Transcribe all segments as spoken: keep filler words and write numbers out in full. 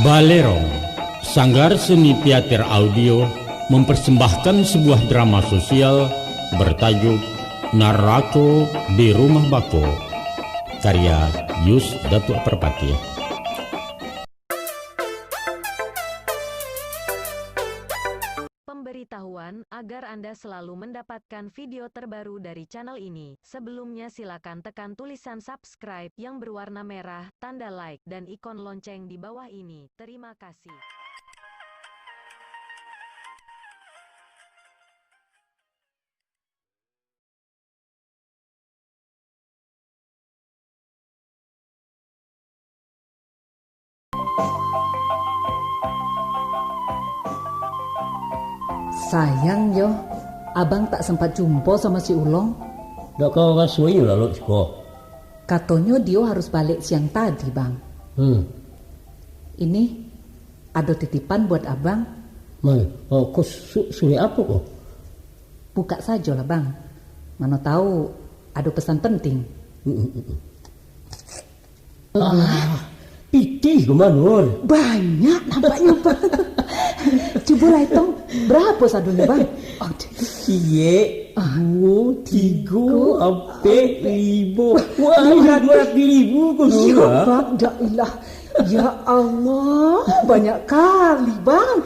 Balerong, Sanggar Seni Teater Audio mempersembahkan sebuah drama sosial bertajuk Narako di Rumah Bako, karya Yus Datuak Parpatiah. Pemberitahuan, agar Anda selalu mendapatkan video terbaru dari channel ini, sebelumnya silakan tekan tulisan subscribe yang berwarna merah, tanda like, dan ikon lonceng di bawah ini. Terima kasih. Sayang yo, abang tak sempat jumpo sama si Ulong. Dak ka raso inyo lalok siko. Katonyo dio harus balik siang tadi, Bang. Hmm. Ini, ado titipan buat abang. Mai, oh, ko su-, surek apo ko? Bukak sajolah, Bang. Mano tahu ado pesan penting. Mm, mm, mm. Ah, pitih ko mah, Nur. Banyak nampaknyo, Bang. Cubolah itong, barapo sadonyo, Bang? Aduh. Ciek, ah, duo, tigo, tigo, ampek, limo. Wah, limo ratus ribu ko, Nur, ah. Iyo, Bang, dak ilah. Ya Allah, banyak kali, Bang.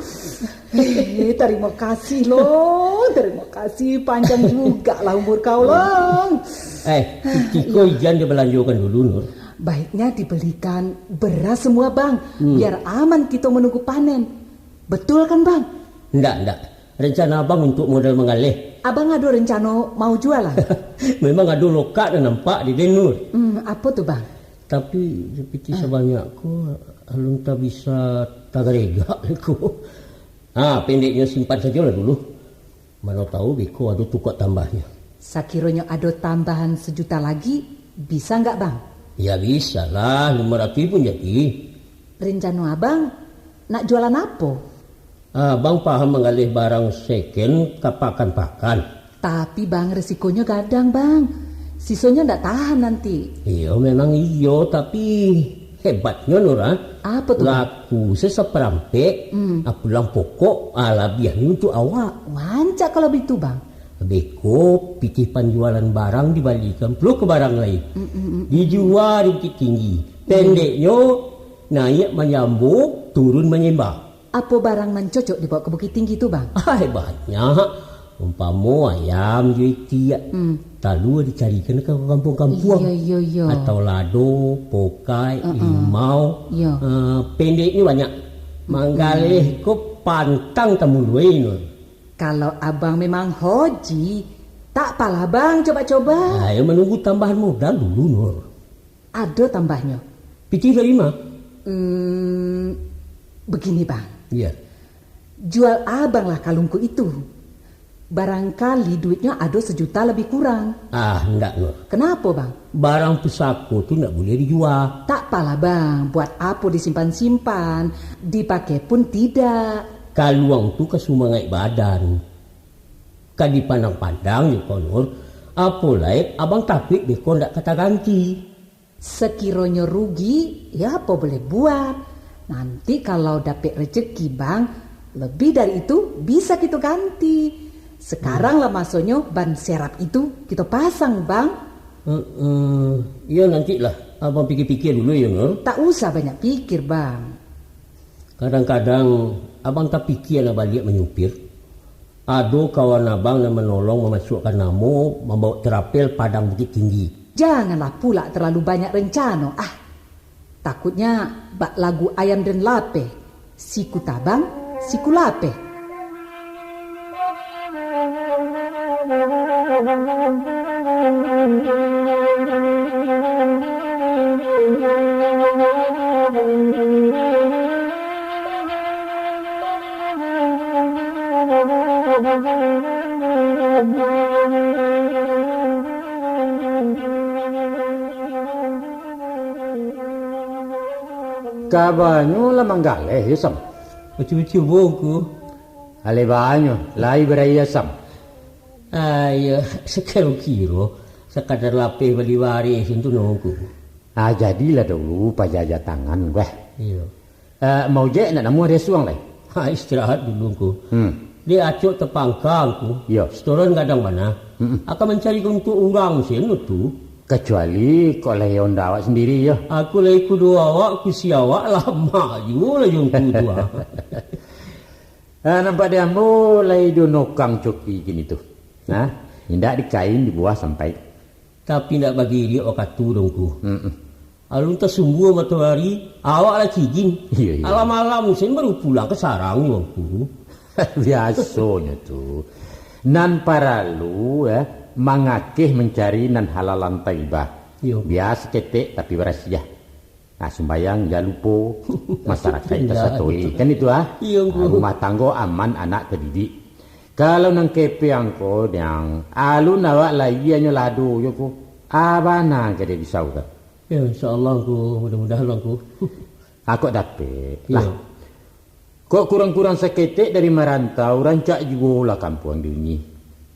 Eh, tarimo kasih, Long. Tarimo kasih, panjang jugalah umur kau, Long. Eh, pitih ko jan dibalanjokan dulu, Nur. Baiknya dibelikan beras semua, Bang. Hmm. Biar aman kito menunggu panen. Betul kan, Bang? Ndak, ndak. Rencana abang untuak modal manggaleh. Abang ado rencano mau jualan? Memang ado lokak nan nampak di den, Nur. Hmm, apo tu, Bang? Tapi, pitih sabanyak ko, alun tabisa tagaregak ko. Ha, pendeknyo simpan sajolah dulu. Mano tahu beko ado tukok tambahnyo. Sakironyo ado tambahan sajuta lagi, bisa nggak, Bang? Ya, bisalah, limo ratuih pun jadi. Rencano abang nak jualan apo? Abang paham manggaleh barang second ka pakan-pakan. Tapi, Bang, resikonyo gadang, Bang. Sisonyo ndak tahan nanti. Iyo, memang iyo, tapi hebatnyo, Nur, ah. Apo tu, Bang? Laku se saparampek, hmm, ah, pulang pokok, ah, labiahnyo untuak awak. Rancak kalau bitu, Bang. Beko pitih panjualan barang dibalikan pulo ka barang lain. Mm, mm, mm, mm. Dijua di Bukittinggi. Pendeknyo, naiak manyambo, turun manyemba. Apo barang nan cocok dibawa ka Bukittinggi tu, Bang? Ai, banyak. Umpamo ayam jo itiak. Hmm. Talua dicarikan ka kampuang-kampuang. Iyo, iyo, iyo. Atau lado, pokai, uh-uh, limau. Iyo. Ah, pendeknyo banyak. Manggaleh ko pantang tamuloi, Nur. Kalau abang memang hoji, tak apalah, Bang, coba-coba. Ah, yo manunggu tambahan modal dulu, Nur. Ado tambahnyo. Pitih dari ma? Hmm, begini, Bang. Iya. Jual abanglah kalungku itu. Barangkali duitnyo ado sajuta lebih kurang. Ah, ndak, Nur. Kenapo, Bang? Barang pusako tu ndak buliah dijua. Tak apalah, Bang. Buat apo disimpan-simpan? Dipakai pun tidak. Kaluang tu ka sumangaik badan. Ka dipandang-pandang juo ko, Nur. Apo lai, abang takuik beko ndak ka taganti. Sakironyo rugi, ya apo boleh buat. Nanti kalau dapek rejeki, Bang, lebih dari itu bisa kito ganti. Sekarang lah masonyo ban serap itu kito pasang, Bang. Heeh. Iyo, nantilah. Abang pikir-pikir dulu yo, Nur. Tak usah banyak pikir, Bang. Kadang-kadang abang tapikia nak baliak manyupir. Ado kawan abang nan manolong mamasuakkan namo, mambawok terapel Padang Bukittinggi. Janganlah pulak terlalu banyak rencano, ah. Takutnya bak lagu Ayam den Lapeh, siku tabang, siku lapeh. Kabanyo lah manggaleh, yo, Sam? Bacubo-cubo, Ngku. Alai banyo, lai baraia, Sam? Ah, iyo, sakiro-kiro, sakadar lapeh bali bareh, santu no, Ngku. Ah, jadilah dulu pajaja tangan, weh. Iyo. Eh, mau jek nak namuah dia suang lai? Ha, istirahat dulu, Ngku. Hmm. Dia acok tepangka, Ngku. Iyo. Setoran gadang bana. Mm-mm. Akan mancari untuak urang sinan tu. Kecuali kok lai onda awak sendiri, yo. Aku lai kudo awak, kusi awak, lamak juo lah jo Ngku tu, ah. Ah, nampak di ambo lai do nokang coki kini tu. Nah, indak dikain dibuah sampai. Tapi ndak bagiriak wakatu doh, Ngku. Mm-mm. Alun tasumbua matoari, awak lah cigin. Iyo, iyo. Alam-alam sen baru pulang ka sarang nyo, Ngku. Biasonyo tu. Nan paralu, eh, mangakeh mancari nan halalan thayyibah. Iyo. Biaso ketek tapi barasiah. Nah, sumbayang jan lupo, masyarakaik tasatoi. Kan itu, ah? Iyo, Ngku. Ah, rumah tanggo aman, anak tadidik. Kalau nan kepeng ko, Dang, alun awak lai anyo lado jo ko. Ah, bana ka dia risau tu. Ya, insya Allah, Ngku. Mudah-mudahan lah, Ngku. Ah, kok dapek lah. Iyo. Kok kurang-kurang saketek dari marantau, rancak juo lah kampuang diuni.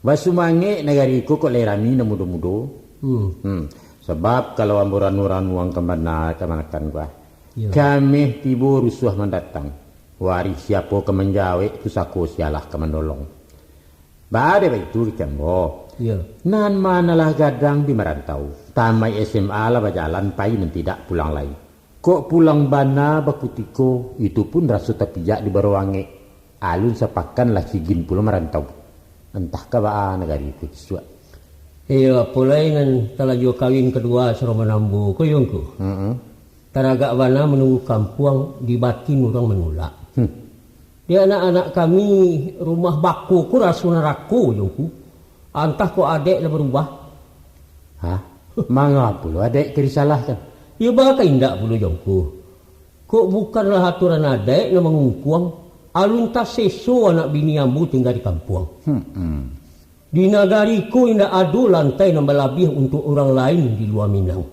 Basumangek nagari ko kok lai rami nan mudo-mudo. Hmm. Hmm. Sabab kalau ambo ranu-ranuang ka bana kamanakan ko, ah. Iyo. Kameh tibo rusuah mandatang. Warih siapo ka manjawek, pusako sialah ka manolong. Baa dek baitu, kecek ambo. Iyo. Nan manolah gadang di marantau. Tamaik S M A lah bajalan pai nan tidak pulang lai. Kok pulang bana bakutiko, itu pun raso tapijak di baruangek. Alun sapakan lah cigin pulo marantau. Antah ka baa nagari ko kisuak. Iyo, apo lai nan talajo kawin kaduo sarato manambo ko, yo, Ngku. Mm-mm. Taragak bana manunggu kampuang, di batin urang manulak. Hmm. Di anak-anak kami, rumah bako ko raso narako, jo Ngku. Antah kok adaik lah barubah. Hah? Manga pulo adaik ka disalahkan? Yo, baa ka indak pulo, jo Ngku. Kok bukanlah aturan adaik nan mangungkuang, alun taseso anak bini ambo tingga di kampuang. Hmm, hmm. Di nagari ko indak ado lantai nan balabiah untuak urang lain di lua Minang.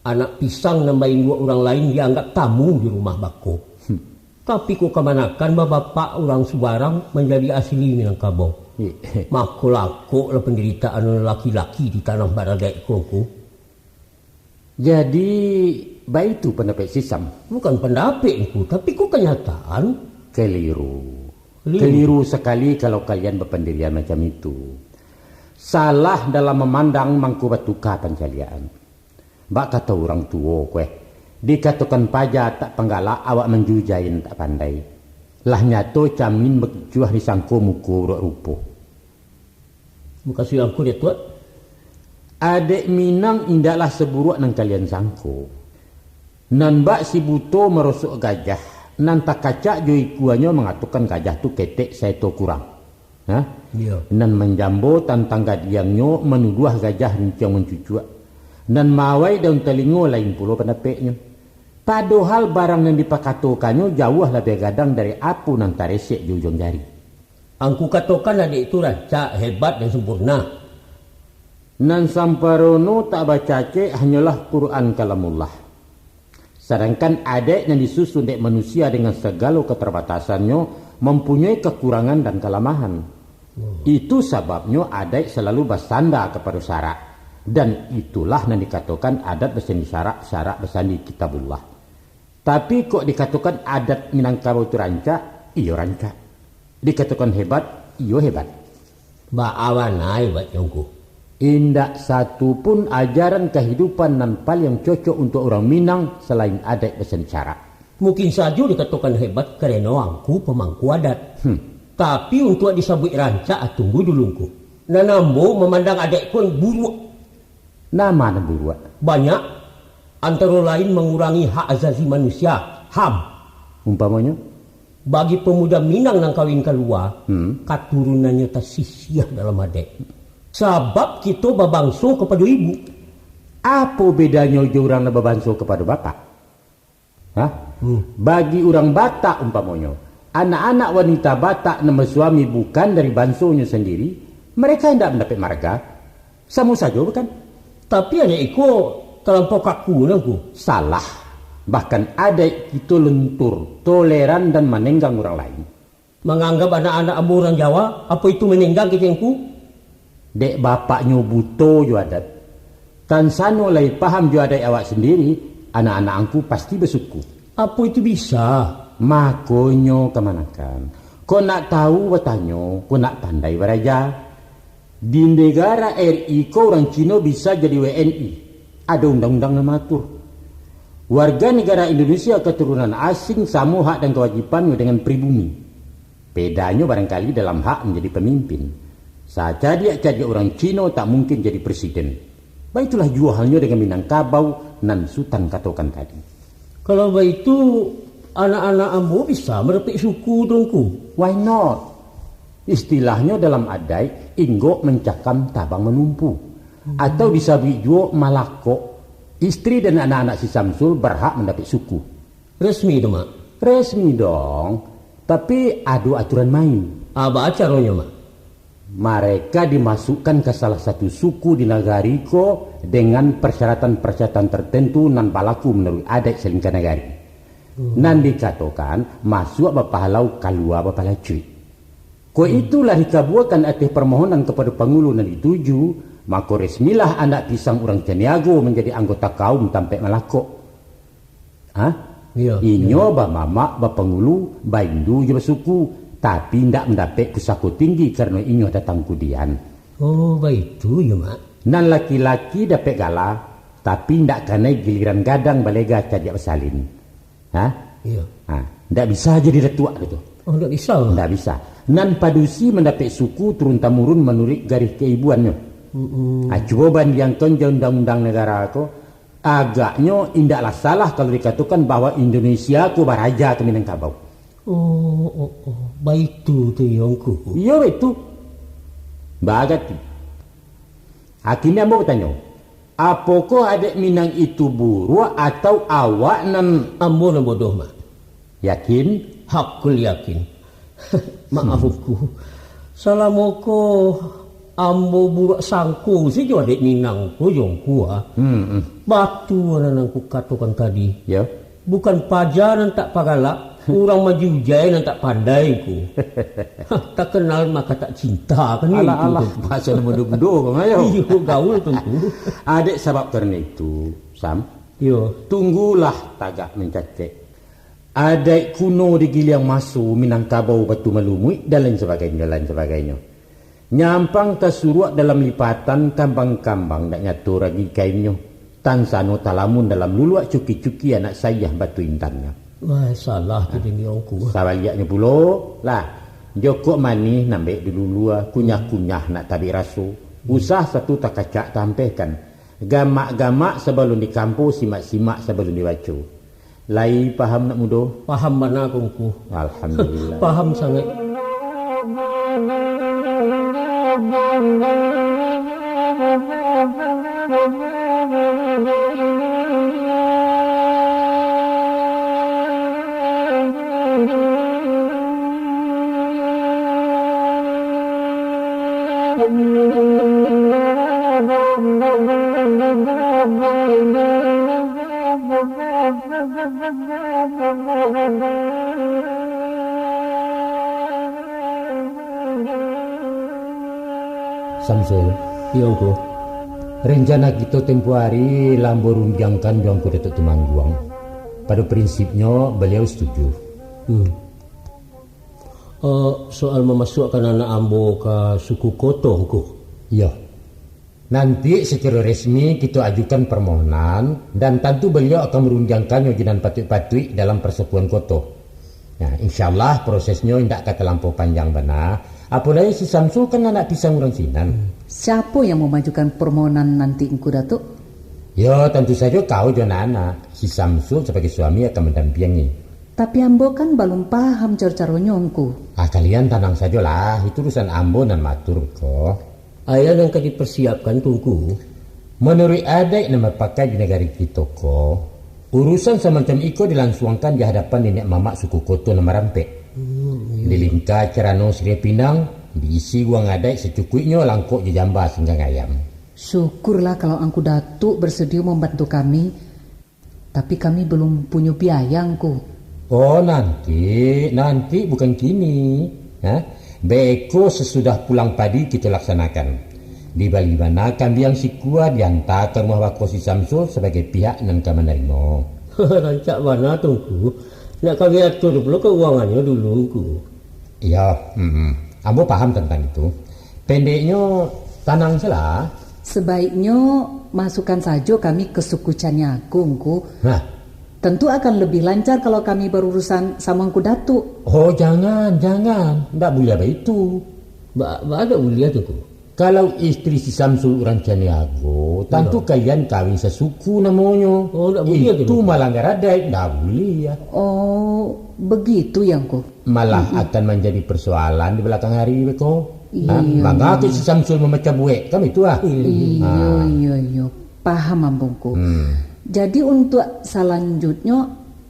Anak pisang nan bainduak urang lain dianggap tamu di rumah bako. Hmm. Tapi kok kamanakan babapak urang subarang manjadi asli Minangkabau. Ih. Mako lakoklah pandiritaan laki-laki di tanah baradaik ko, Ngku. Jadi, baitu pandapek Sisam? Bukan pandapek, Ngku, tapi ko kanyataan. Keliru. Keliru. Keliru sakali kalau kalian bapandirian macam itu. Salah dalam mamandang mangko batuka pancaliakan. Bak kato urang tuo ko, eh, dikatokan paja tak panggalak, awak manjujai nan tak pandai. Lah nyato camin bakicuah disangko muko buruak rupo. Mukasuik Angku, Datuak? Adaik Minang indaklah saburuak nan kalian sangko. Nan bak si buto marosok gajah, nan takacak jo ikuanyo mangatokan gajah tu ketek saeto kurang. Ha? Iyo. Nan manjambo tantang gadiangnyo manuduah gajah rinciang mancucuak. Nan maawai daun talingo lain pulo pandapeknyo. Padohal barang nan dipakatokannyo jauah labiah gadang dari apo nan taresek jo ujuang jari. Angku katokan adaik tu rancak, hebat, dan sampurna. Nan samparono tak bacacek hanyolah Quran Kalamullah. Sadangkan adaik nan disusun dek manusia dengan sagalo katarbatasannyo mampunyoi kakurangan dan kalamahan. Oh. Itu sababnyo adaik salalu basanda kapado syarak. Dan itulah nan dikatokan adat basandi syarak, syarak basandi Kitabullah. Tapi kok dikatokan adat Minangkabau tu rancak, iyo rancak. Dikatokan hebat, iyo hebat. Baa bana hebatnyo, Ngku? Indak satu pun ajaran kahidupan nan paliang cocok untuak urang Minang salain adaik basandi syarak. Mungkin sajo dikatokan hebat karano Angku pamangku adat. Hmm. Tapi untuak disabuik rancak, tunggu dulu, Ngku. Nan ambo mamandang adaik ko buruak. Nama nan buruak? Banyak, antaro lain mangurangi hak azazi manusia, HAM. Umpamonyo? Bagi pamuda Minang nan kawin kalua, hmm, katurunannyo tasisiah dalam adaik. Sabab kito babangso kapado ibu. Apo bedanyo jo urang nan babangso kapado bapak? Hah? Hmm. Bagi urang Batak umpamonyo, anak-anak wanita Batak nan basuami bukan dari bansonyo sandiri, mereka indak mandapek marga. Samo sajo, bukan? Tapi adaik iko talampau kaku, Angku. Salah. Bahkan adaik kito lentur, toleran, dan manenggang urang lain. Manganggap anak-anak ambo urang Jawa, apo itu manenggang kecek Angku? Dek bapaknyo buto jo adat. Tansano lai paham jo adaik awak sandiri, anak-anak angku pasti basuku. Apo itu bisa? Makonyo kamanakan. Kok nak tahu batanyo, kok nak pandai baraja. Di negara R I ko urang Cino bisa jadi W N I. Ado undang-undang nan maatur. Warga negara Indonesia katurunan asing samo hak dan kawajibannyo dengan pribumi. Bedanyo barangkali dalam hak manjadi pamimpin. Sacadiak-cadiak urang Cino tak mungkin jadi presiden. Baitulah juo halnyo dengan Minangkabau nan Sutan katokan tadi. Kalau baitu, anak-anak ambo bisa mandapek suku tu, Ngku? Why not? Istilahnyo dalam adaik, inggok mancakam tabang manumpu. Atau disabuik juo malakok. Istri dan anak-anak si Samsul barhak mandapek suku. Resmi tu, Mak? Resmi dong. Tapi ado aturan main. Ah, baa caronyo, Mak? Mareka dimasukkan ka salah satu suku di nagari ko dengan parsyaratan-parsyaratan tartantu nan balaku manuruik adaik salingka nagari. Nan dikatokan, masuak bapahalau, kalua bapalacuik. Kok itu lah dikabuakan ateh parmohonan kapado pangulu nan dituju, mako resmilah anak pisang urang Caniago manjadi anggota kaum tampek malakok. Ha? Iyo, inyo bamamak, bapangulu, baindu jo basuku, tapi indak mandapek pusako tinggi karano inyo datang kudian. Oh, baitu yo, Mak. Nan laki-laki dapek gala, tapi indak kanai giliran gadang balega cadiak basalin. Ha? Iyo. Ha, ndak bisa jadi datuak gitu. Oh, ndak bisa. Ndak bisa. Nan padusi mandapek suku turun-tamurun manuruik garih kaibuannyo. Mm-mm. Ha, cubo bandiangkan jo undang-undang nagara ko, agaknyo indaklah salah kalau dikatokan bahwa Indonesia ko baraja ka Minangkabau. Oh, oh, oh. Baitu tu, Yongku. Iyo, baitu. Bagati. Akhirnyo ambo batanyo, apokoh adaik Minang itu buruak atau awak nan... Ambo nan bodoh, Mak. Yakin? Hakul yakin. Maaf, Ngku. Salamo ko ambo buruak sangko sajo adaik Minang ko jo Ngku, ah. Hmm, hmm. Batua nan Ngku katokan tadi. Ya. Bukan paja nan tak pagalak, urang majiujai nan tak pandai, Ngku. Hah, takenal maka tak cinta, kan itu, alah, alah, tu. Bahaso nan mudo-mudo, Bang, ayo. Iyo, gaul tu, Ngku. Adaik sabab karano itu, Sam. Iyo. Tunggulah tagak mancacek. Adaik kuno digiliang maso, Minangkabau batu malumuik, dan lain sabagainyo, lain sabagainyo. Nyampang tasuruak dalam lipatan, kambang-kambang ndak nyato ragi kainnyo. Tansano talamun dalam luluak, cuki-cuki anak sayah batu intannyo. Wah, salah tu, nah, demi Ngku. Sabaliaknyo pulo, lah, jokok manih nambek dilulua, kunyah-kunyah nak tabik raso. Usah satu takacak tampehkan. Gamak-gamak sabalun dikampo, simak-simak sabalun dibaco. Lai paham, nak mudo? Paham bana ko, Ngku. Alhamdulillah. Paham sangaik. Samsul. Iyo, Ngku. Rencana kito tempo ari lah ambo rundiangkan jo Angku Datuak Tumangguang. Pado prinsipnyo, baliau setuju. Hmm. Eh, soal mamasuakkan anak ambo ka suku Koto, Ngku? Iyo. Nanti sacaro resmi kito ajukan parmohonan, dan tantu baliau akan marundiangkannyo jo nan patuik-patuik dalam parsakuan Koto. Nah, insyaallah prosesnyo indak ka talampau panjang bana. Apo lai si Samsul kan anak pisang urang sinan. Siapo yang mamajukan parmohonan nanti, Ngku Datuak? Yo, tantu sajo kau jo anak-anak. Si Samsul sabagai suami akan mandampiangi. Tapi ambo kan balum paham caro-caronyo, Ngku. Ah, kalian tanang sajolah, itu urusan ambo nan maatur ko. Alah nan ka diparsiapkan tu, Ngku? Manuruik adaik nan bapakai di nagari kito ko, urusan samacam iko dilansuangkan di hadapan niniak mamak suku Koto nan marampek. Hmm, iyo. Dilingka carano siriah pinang, diisi guang adaik sacukuiknyo, langkok jo jamba singgang ayam. Syukurlah kalau Angku Datuak bersedia membantu kami. Tapi kami balum punyo biaya, Ngku. Oh, nanti, nanti, bukan kini. Ha? Beko sasudah pulang padi kito laksanakan. Di bali bana kambiang sikua dianta ka rumah bako si Samsul sabagai pihak nan ka manarimo. Rancak bana tu, Ngku. Nak kami atur pulo kaungannyo dulu, Ngku. Iyo, mm-mm. Ambo paham tantang itu. Pendeknyo, tanang sajolah. Sabaiknyo, masukan sajo kami ka suku Caniago, Ngku. Nah. Tantu akan labiah lancar kalau kami barurusan samo Ngku Datuak. Oh, jangan, jangan. Ndak buliah baitu. Ba-, ba-, ndak buliah tu, Ngku. Kalau istri si Samsul urang Caniago, tantu kalian kawin sasuku namonyo. Oh, ndak buliah tu, Ngku. Itu malanggar adaik, ndak buliah. Oh, begitu yo, Ngku. Malah akan manjadi persoalan di balakang hari beko. Iyo, iyo. Mangko si Samsul mamacah buek, kan itu ah. Iyo, iyo, iyo. Paham ambo, Ngku. Hmm. Jadi, untuak salanjutnyo,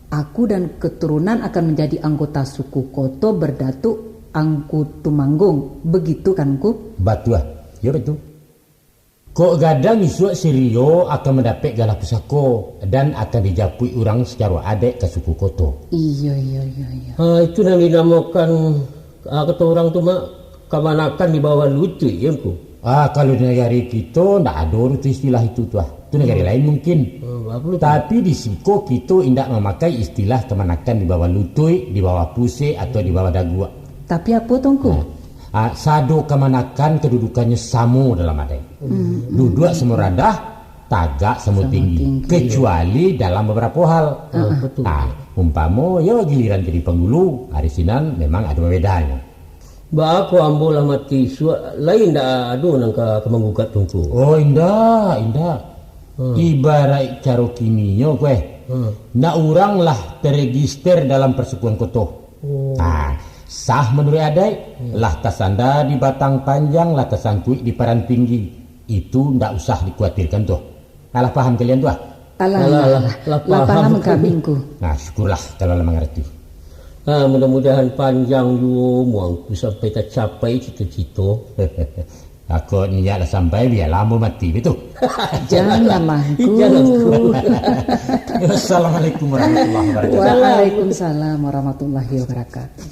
aku dan keturunan akan manjadi anggota suku Koto bardatuak Angku Tumanggung. Begitu kan, Ngku? Batua. Yo, batua. Kok gadang isuak si Rio akan mandapek galah pusako dan akan dijapuik urang sacaro adaik ka suku Koto. Iyo, iyo, iyo, iyo. Ha, itu nan dinamokan, ah, kato urang tu, Mak, kamanakan di bawah lutuik, yo, Ngku? Ah, kalau di nagari kito, ndak ado tu istilah itu tu, ah. Tu nagari lain mungkin. Oh, apo tu? Tapi di siko kito indak mamakai istilah kamanakan di bawah lutuik, di bawah pusek, atau di bawah daguak. Tapi apo tu, Ngku? Nah, ah, sado kamanakan kadudukannyo samo dalam adaik. Hmm. Duduak samo randah, tagak samo tinggi. Samo tinggi. Kecuali dalam babarapo hal. Ah, ah. Batua. Ah, umpamo, yo giliran jadi panghulu, ari sinan memang ado babedanyo. Baa kok ambo lah mati isuak, lai indak ado nan ka, ka manggugat tu, Ngku? Oh, indak, indak. Hmm. Ibaraik caro kininyo, kueh. Hmm. Nak urang lah taregister dalam parsukuan Koto. Oh. Ah, sah manuruik adaik, hmm, lah tasanda di batang panjang, lah tasangkuik di paran tinggi. Itu ndak usah dikuatirkan tu. Alah paham kalian tu, ah? Alah, alah, alah, alah, lah paham kami, Ngku. Nah, syukurlah kalau lah mangarati. Ah, mudah-mudahan panjang juo umuangku sampai tacapai cito-cito. Kok niaik lah sampai, bialah ambo mati, betul? Janganlah, Ngku. Jangan, Ngku. Assalamualaikum warahmatullahi wabarakatuh. Waalaikumsalam warahmatullahi wabarakatuh.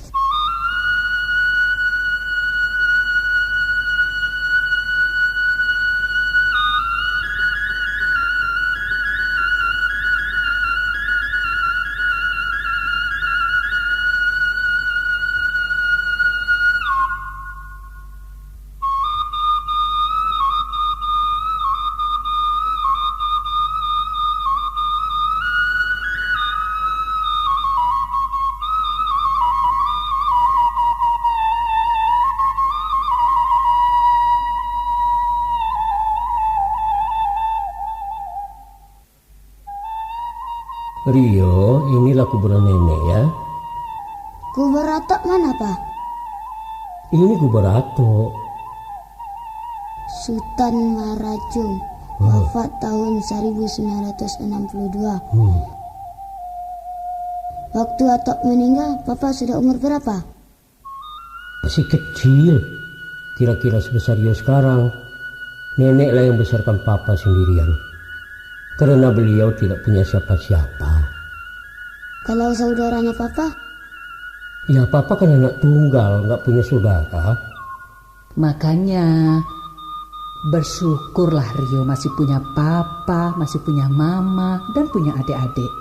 Rio, inilah kuburan nenek, ya. Kubur Atok mana, Pa? Ini kubur Atok. Sutan Marajung, hmm, wafat tahun seribu sembilan ratus enam puluh dua. Hmm. Waktu Atok meninggal, Papa sudah umur berapa? Masih kecil, kira-kira sebesar Rio sekarang. Neneklah yang besarkan Papa sendirian, karena beliau tidak punya siapa-siapa. Kalau saudaranya Papa? Ya, Papa kan anak tunggal, nggak punya saudara. Makanya, bersyukurlah Rio masih punya papa, masih punya mama, dan punya adik-adik.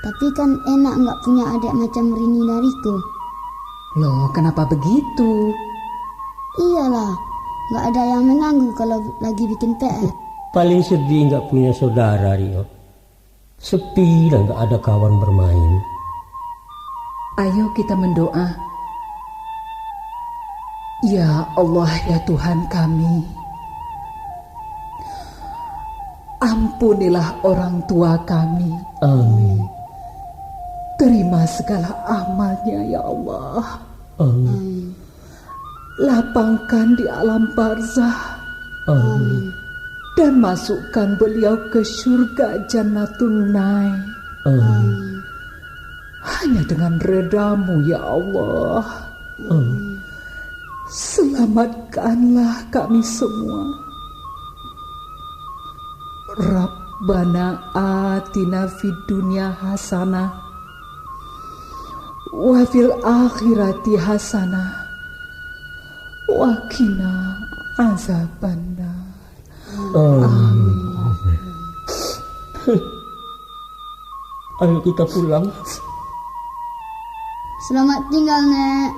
Tapi kan enak nggak punya adik macam Rini dan Riko. Loh, kenapa begitu? Iyalah, nggak ada yang mengganggu kalau lagi bikin P R. Paling sedih nggak punya saudara, Rio. Sepi dan tak ada kawan bermain. Ayo kita mendoa. Ya Allah, ya Tuhan kami, ampunilah orang tua kami. Amin. Terima segala amalnya, ya Allah. Amin. Lapangkan di alam barzah. Amin. Dan masukkan beliau ke syurga Jannatun Naim. Amin. Hanya dengan redamu, ya Allah. Amin. Selamatkanlah kami semua. Rabbana atina fid dunya hasanah, wa fil akhirati hasanah, wa qina Azabannar. Amin. Amin. Ayo kita pulang. Selamat tinggal, Nek.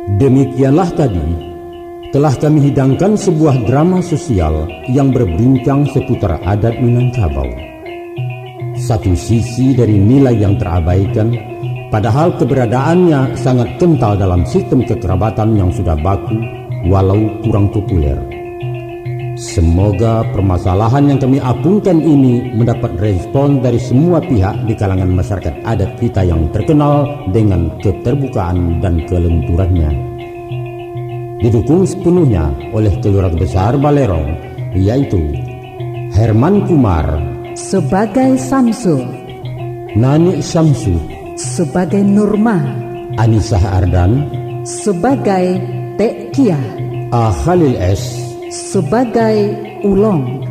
Demikianlah tadi telah kami hidangkan sebuah drama sosial yang berbincang seputar adat Minangkabau. Satu sisi dari nilai yang terabaikan, padahal keberadaannya sangat kental dalam sistem kekerabatan yang sudah baku, walau kurang populer. Semoga permasalahan yang kami apungkan ini mendapat respon dari semua pihak di kalangan masyarakat adat kita yang terkenal dengan keterbukaan dan kelenturannya. Didukung sepenuhnya oleh Keluarga Besar Balerong, yaitu Herman Kumar sebagai Samsul, Nanik Syamsu sebagai Nurma, Anisah Ardan sebagai Tek Kiah, A Khalil S sebagai Ulong,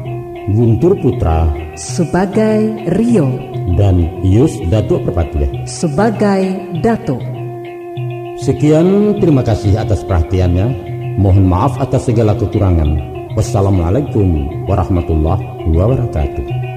Guntur Putra sebagai Rio, dan Yus Datuk Perpatiah sebagai Datuk. Sekian, terima kasih atas perhatiannya. Mohon maaf atas segala kekurangan. Wassalamualaikum warahmatullahi wabarakatuh.